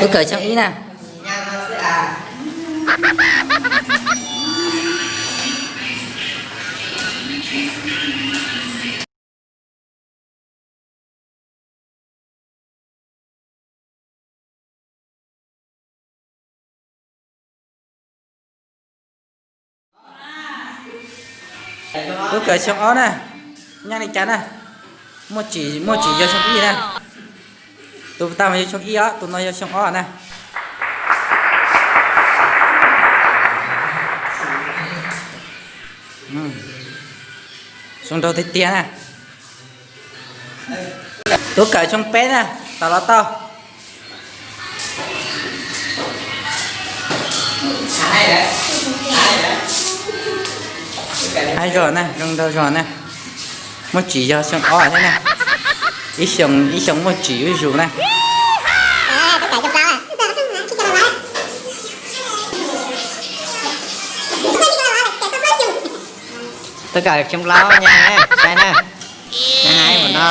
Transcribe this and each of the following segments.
Tub kawm xyoo ib na. Tub kawm xyoo ob na, nyob li cas na? Muaj tsim, muaj tsim yog xyoo ib na. Tus tag mas yog xyoo ib os, tus no yog xyoo ob na. Zoo nraug tiag tiag na. Tub kawm xyoo peb na, tau los tau. Haib zog na, zoo nraug zog na. Muaj tsim yog xyoo ob thiab na. Ib xyoo, ib xyoo muaj tsim zuj zus na. Tub kawm xyoo plaub nyag na, saib na. Nyag haib mus no.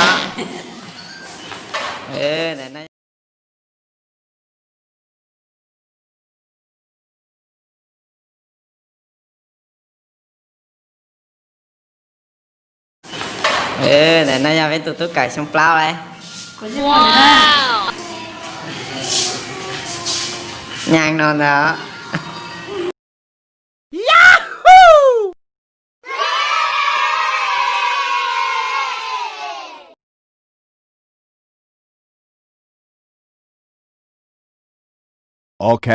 Ntawm no yog peb tus tub kawm xyoo plaub lauj. Nyag no ntag. Ok.